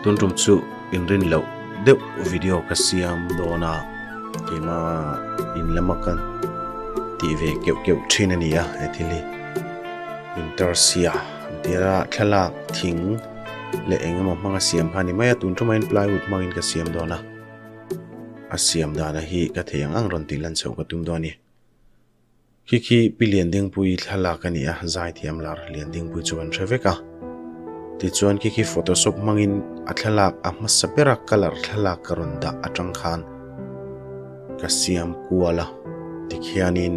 Tun tum chu inrin loh deuh video ka siam dawn a, keima in lama ka tih ve keuh keuh thin a ni a he thil hi. Intersia an tir a, thlalak thing leh eng emaw hmanga siam kha a ni mai a, tun tumah hian plywood hmangin ka siam dawn a, a siam dana hi ka thei ang ang rawn tih lan chhoh ka tum dawn a ni. Khi khi Pi Liandingpuii thlalak a ni a, zaithiam lar Liandingpui chu kan hre vek a. Tichuan khi khi Photoshop hmangin a thlalak a hmasa bera colour thlalak ka rawn dah atang khan ka siam kual a. Tikhianin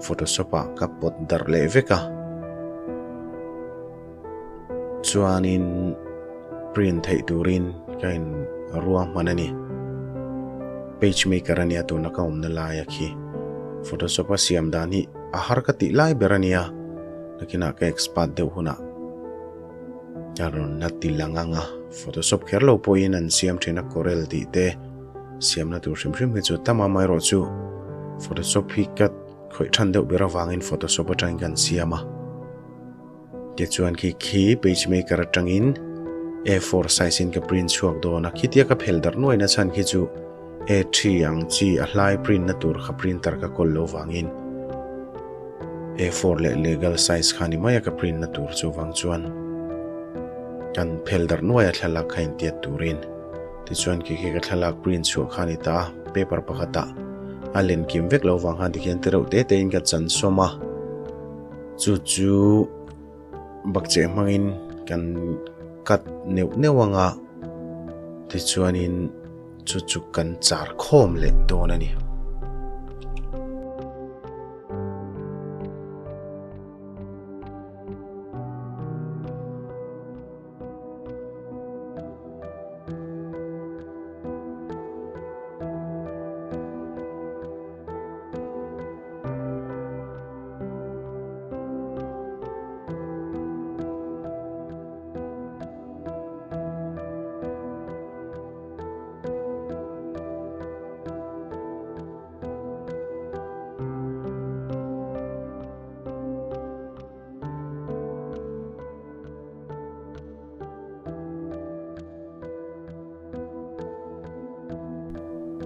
Photoshop ah ka pawt darh leh vek a. Chuanin print theih turin ka in ruahman a ni. Page maker a nia tuna ka awmna laia khi. Photoshop a siam dan hi a har ka tih lai ber a nia. Nakinah ka expert deuh hunah ka rawn la ti lang ang a. Photoshop kher lo pawhin an siam thin a Corel tih te siamna tur hrim hrim hi chu tam a amaherawhchu Photoshop hi ka khawih than deuh ber avangin Photoshop atangin kan siam a. Tichuan khi khi page maker atangin A4 size in ka print chhuak dawn a, khitia ka phel darh nuai na chhan khi chu A3 ang chi a hlai print na tur kha printer ka kawl lo vangin A4 leh legal size kha ni mai a ka print na tur chuvang chuan kan phel darh nuai a thlalak kha intiat turin. Tichuan khi khi ka thlalak print chhuah kha a ni ta a, paper pakhatah a len kim vek lo vang khan tikhian tereuh te te in ka chan sawm a. Chu chu bakcheh hmangin kan cut neuh neuh ang a, tichuanin chu chu kan char khawm leh dawn a ni.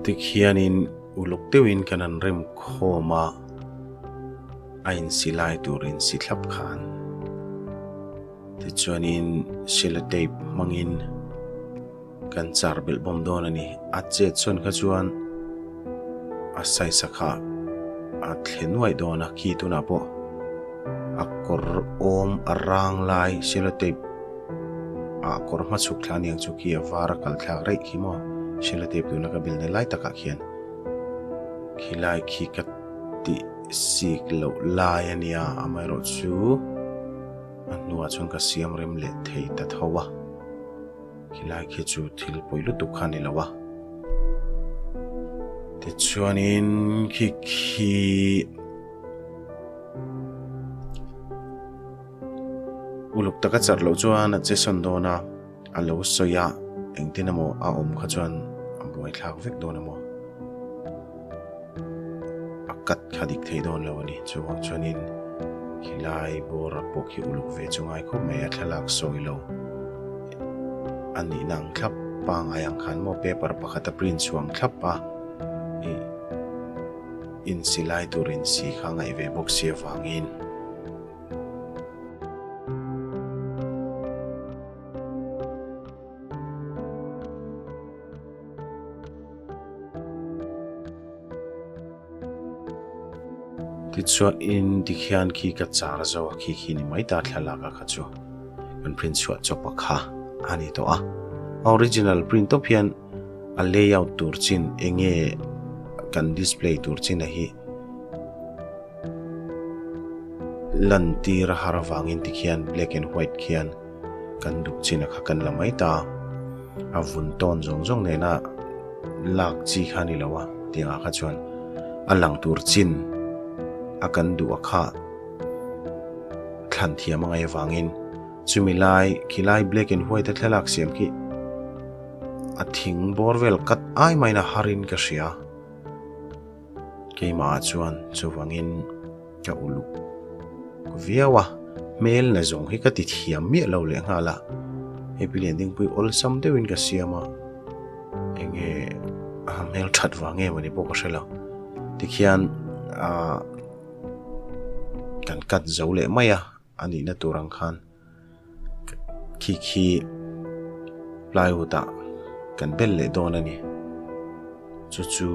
Tikhianin uluk deuhin kan han rem khawm a, a insi lai tur insi thlap khan. Tichuanin sellotape hmangin kan char belh bawm dawn a ni. A chet sawn kha chuan a size kha a thle nuaih dawn a, khi tunah pawh a kawr awm a rang lai sellotape a kawr hma chhuk thla aniang chu khi a var a kal thlak raih khi maw sellotape tuna ka bilna lai takah khian khilai khi ka tih sik loh lai a nia amaherawhchu a hnuah chuan ka siam rem leh thei ta tho a. Khilai khi chu thil pawi lutuk kha a ni lo a. Tichuanin khi khi uluk taka char loh chuan a che sawn dawn a, a lo sawi a, engtin emaw a awm kha chuan a buai thlak vek dawn emaw a cut kha dik thei dawn lo a ni. Chuvang chuanin khilai bawra pawh khi uluk ve chu ngai khawp mai a, thlalak sawi lo a nihna ang thlap pangai ang khan maw paper pakhat a print chhuang thlap a ih insi lai tur insi kha ngaih ve bawk si avangin. Tichuan tikhian khi ka char zo a khi khi ni mai ta thlalak a kha chu kan print chhuah chawp a kha a ni tawh a. A original print tawp hian a layout tur chin enge kan display tur chin a hi lantir a har avangin tikhian black and white khian kan duh chin a kha kan la mai ta a vun tawn zawng zawng nena lak chi kha a ni lo a tiangah kha chuan a lang tur chin a kan duh a kha thlan thiam a ngaih avangin chumi lai khilai black and white a thlalak siam khi a thing bawr vel cut ai maiin a harin ka hria. Keimah ah chuan chuvangin ka uluk viau a, hmel na zawng hi ka ti thiam miah lo leh nghal a. Hei Pi Liandingpui awlsam deuhin ka siam a, enge a hmel that vang em ani pawh ka hre lo. Tikhian ah kan cut zo leh mai a, a nihna tur ang khan khi khi plywood ah kan bel leh dawn a ni. Chu chu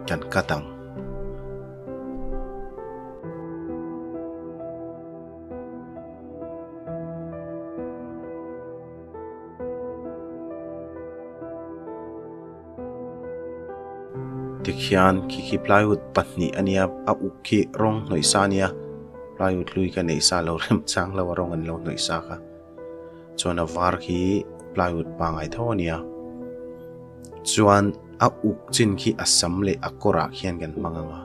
kan cut ang. Tikhian khi khi plywood pahnih a nia a uk khi rawng hnawih sa a nia plywood hlui ka neih sa lo rem chang lo a rawng an lo hnawih sa kha chuan a var khi plywood pangai tho a nia chuan a uk chin khi a sam leh a kawrah khian kan hmang ang a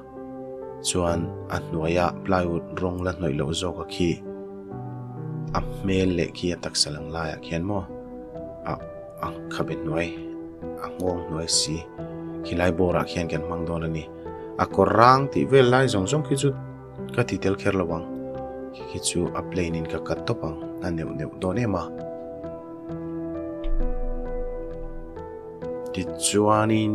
chuan a hnuaia plywood rawng la hnawih loh zawk a khi a hmel leh khi a taksa lang laiah khian maw a a khabe hnuai a nghawng hnuai si khilai bawrah khian kan hmang dawn a ni a kawr rang tih vel lai zawng zawng khi chu ka ti tel kher lo ang khi khi chu a plane in ka cut tawp ang a neuh neuh dawn em a tichuanin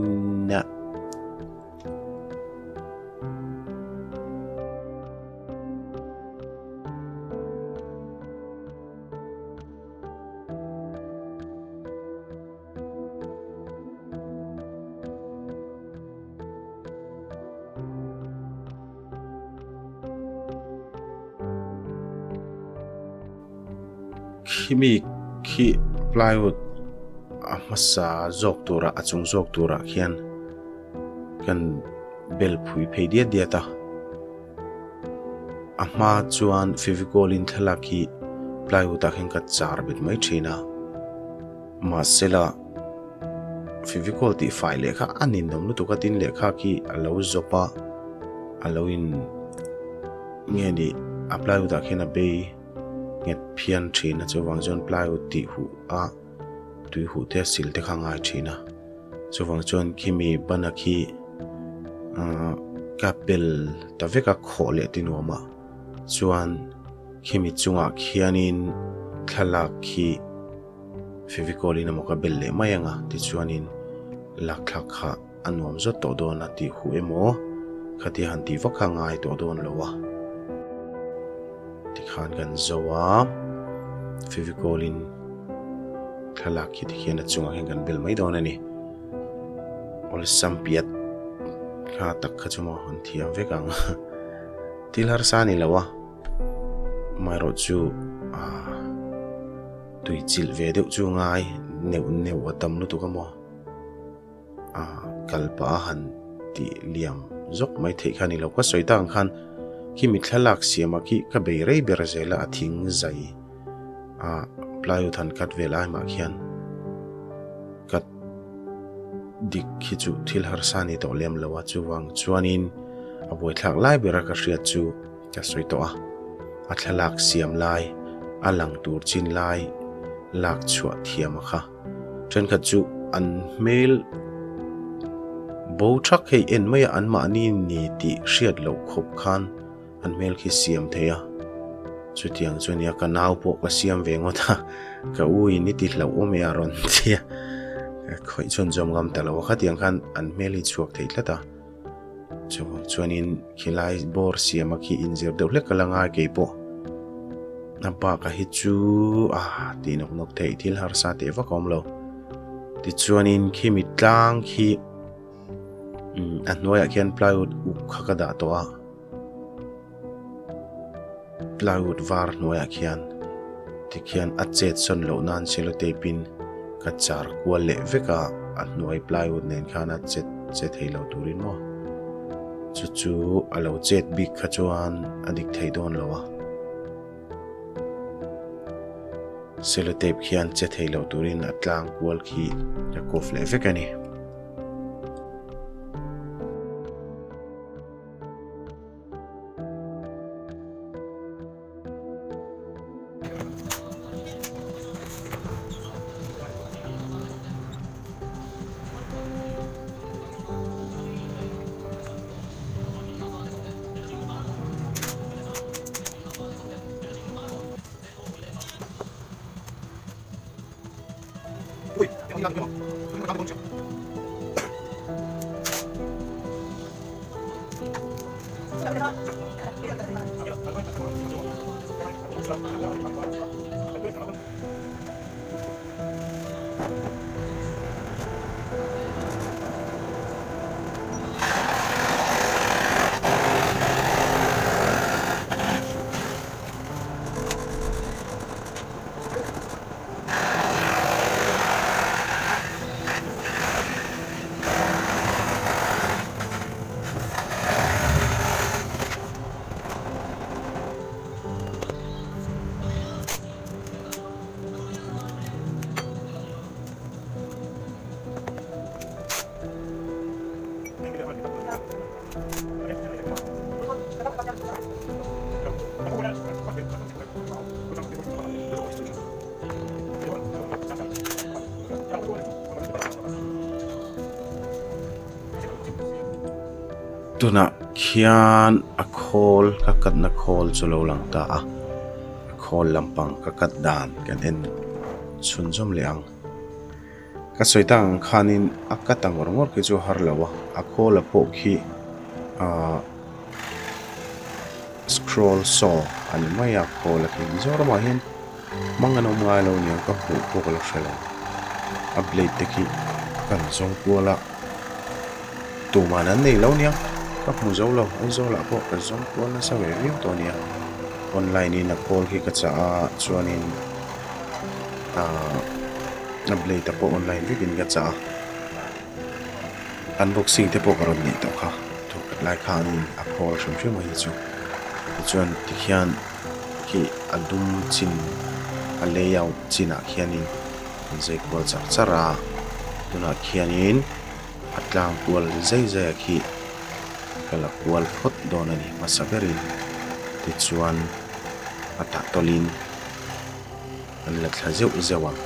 Khimi khi plywood a hmasa zawk turah a chung zawk turah khian kan bel phui phei diat diat a. A hma chuan Fevicol in thlalak hi plywood ah khian ka char bet mai thin a, mahsela Fevicol tih fai leh kha a ninawm lutuk a tin lehkha khi a lo zawp a, a lo in nge ni a plywood ah khian a bei nghet phian thin a chuvang chuan plywood tih huh a tui huh te a sil te kha a ngai thin a. Chuvang chuan khimi bana khi ahh ka pel ta vek a khawh leh ti nuam a chuan khimi chungah khianin thlalak khi Fevicol in emaw ka bel leh mai ang a tichuanin lakthlak kha a nuam zawt tawh dawn a tih huh emaw khatia han tih vak kha a ngai tawh dawn lo a tikhan kan zo a Fevicol in. Thlalak khi tikhian a chungah hian kan bel mai dawn a ni. Awlsam piat kha tak kha chu maw an thiam vek ang. Thil harsa a ni lo a, amaherawh chu ah tui chilh ve deuh chu ngai neuh neuh a tam lutuk a maw. Ah kal pah a han tih liam zawk mai theih kha a ni lo. Ka sawi tak ang khan khimi thlalak siamah khi ka bei rei ber zel a, a thing zai. Ah plywood han cut vel ai mah khian cut dik khi chu thil harsa ni tawh lem lo a chuvang chuanin a buaithlak lai bera ka hriat chu ka sawi tawh a a thlalak siam lai a lang tur chin lai lak chhuah thiam a kha thenkhat chu an hmel bo thak hei en mai a an mahni ni tih hriat loh khawp khan. An hmel khi siam thei a, chutiang chu ania ka nau pawh ka siam ve ngawt a, ka u in i ti hlauh awm e a rawn ti a, ka khawih chuan zawm ngam ta lo a, khatiang khan an hmel hi chhuak thei tlat a, chuvang chuanin khilai bawr siama khi inzir deuh hlek ka la ngai kei pawh, a bak a hi chu a tih nawk nawk theih thil harsa teh vak a awm lo, tichuanin khimi tlang khi a hnuaiah khian plywood uk kha ka dah tawh a. Plywood var hnuaiah khian tikhian a chet sawn loh nan cellotape in ka char kual leh vek a, a hnuai plywood nen khan a chet che thei lo turin maw chu chu a lo chet bik kha chuan a dik thei dawn lo a, cellotape khian che thei lo turin a tlang kual khi ka kawf leh vek a ni. Tunah khian a khawl ka katna khawl chu lo lang ta a a khawl lampang ka kat dan kan en chhunzawm leh ang. Ka sawi tak ang khanin a cut ang ngawr ngawr khi chu a har lo a, a khawl a pawh khi ahh scroll saw a ni mai a khawl a khi Mizoramah hian hmang an awm ngai lo aniang ka hmuh pawh ka la hre lo a blade te khi kan zawng kual a tumah an nei lo aniang ka hmu zo lo Aizawl ah pawh ka zawng kual nasa ve viau tawh ania online in a khawl khi ka chah a chuanin ahh. A blade a pawh online vekin ka chah a unboxing te pawh ka rawn neih tawh kha thawkhat lai khanin a khawl hrim hrim a hi chu tichuan tikhian khi a dum chin a layout chinah khianin an zai kual char char a tunah khianin a tlang kual zai zai a khi ka la kual phawt dawn a ni hmasa berin tichuan a tah tawlhin. An la thla zeuh zeuh ang.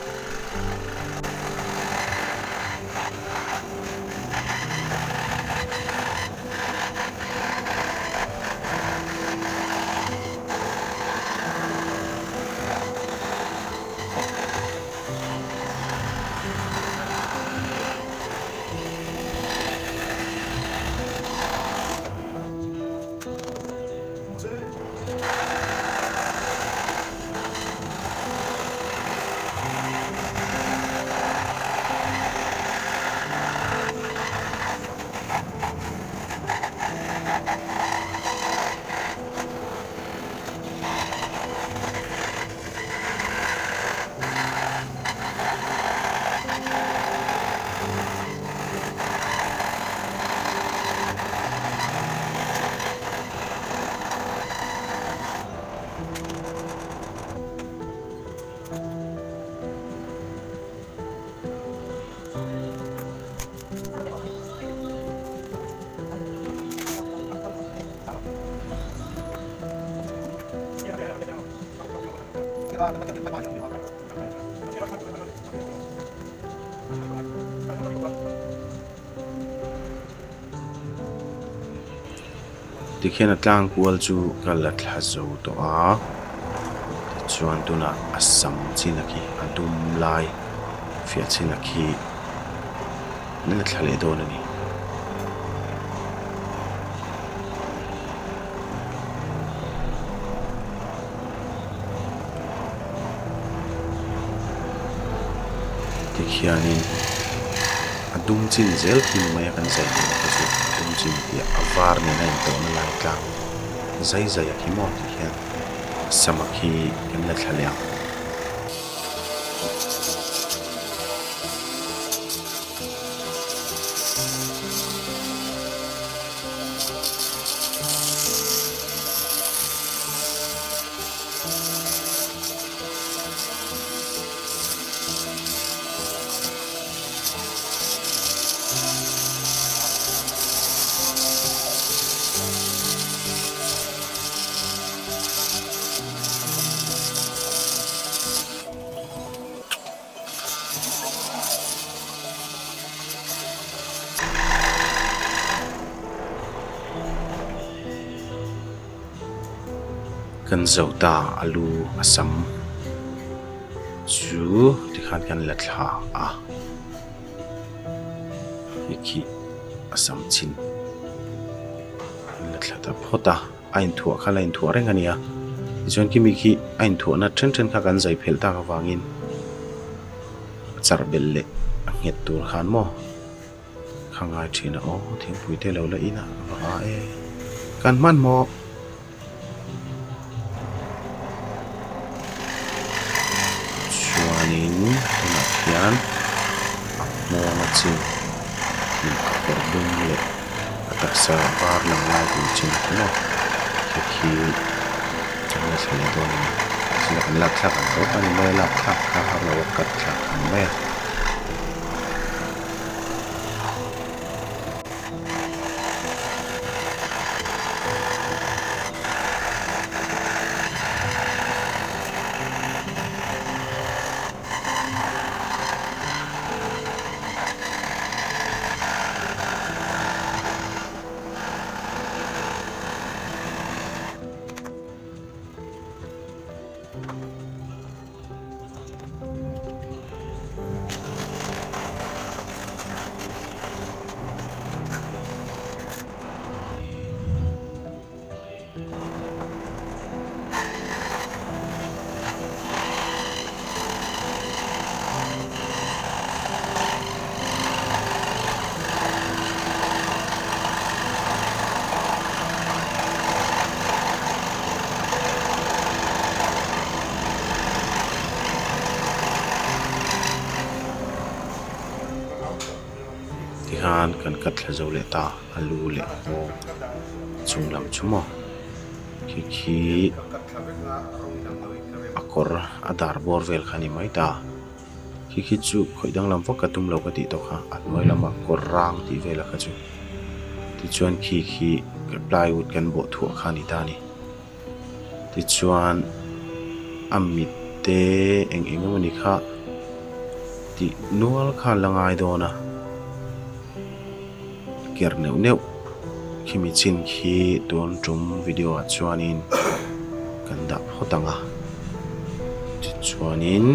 Tikhian a tlang kual chu ka la thla zo tawh a tichuan tunah a sam chin a khi a dum lai fiah chin a khi an la thla leh dawn a ni. Tikhianin a dum chin zel khi ni mai a kan zai tur te chu a dum chin tih a var nen a intawhna lai tlang zai zai a khi maw tikhian sama khi kan la thla leh ang. Kan zo ta a lu a sam chu tikhan kan la thla a. Khi khi a sam chin an la thla ta phawt a a inthuah kha la inthuah reng a ni a tichuan khimi khi a inthuahna then then kha kan zai phelh tak avangin a charh belh leh a nghet tur khan maw kha ngai thin a aw thingpui te lo la in a va a e kan hmanhmawh. Chuanin tunah khian a hmawng a chin tih a kawr dum leh a taksa var lang lai tur chin a awm a hei khi kan la thla leh dawn a ni chula kan lak thlak ang tawp a ni mai a lak thlak kha har lo a cut thlak a ni mai a. Tikhan kan cut thla zo leh ta a lu leh nghawng chung lam chu maw khi khi a kawr a dar bawr vel kha a ni mai ta. Khi khi chu khawih danglam vak ka tum lo ka tih tawh kha a hnuai lama kawr rang tih vela kha chu tichuan khi khi plywood kan bawh thuah kha a ni ta a ni tichuan a mit te eng eng emawni kha tih nual kha la ngai dawn a ker neuh neuh khimi chin khi tun tum video ah chuanin kan dah phawt ang a tichuanin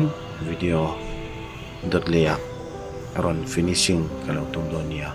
video dawt leh ah rawn finishing ka lo tum dawn nia.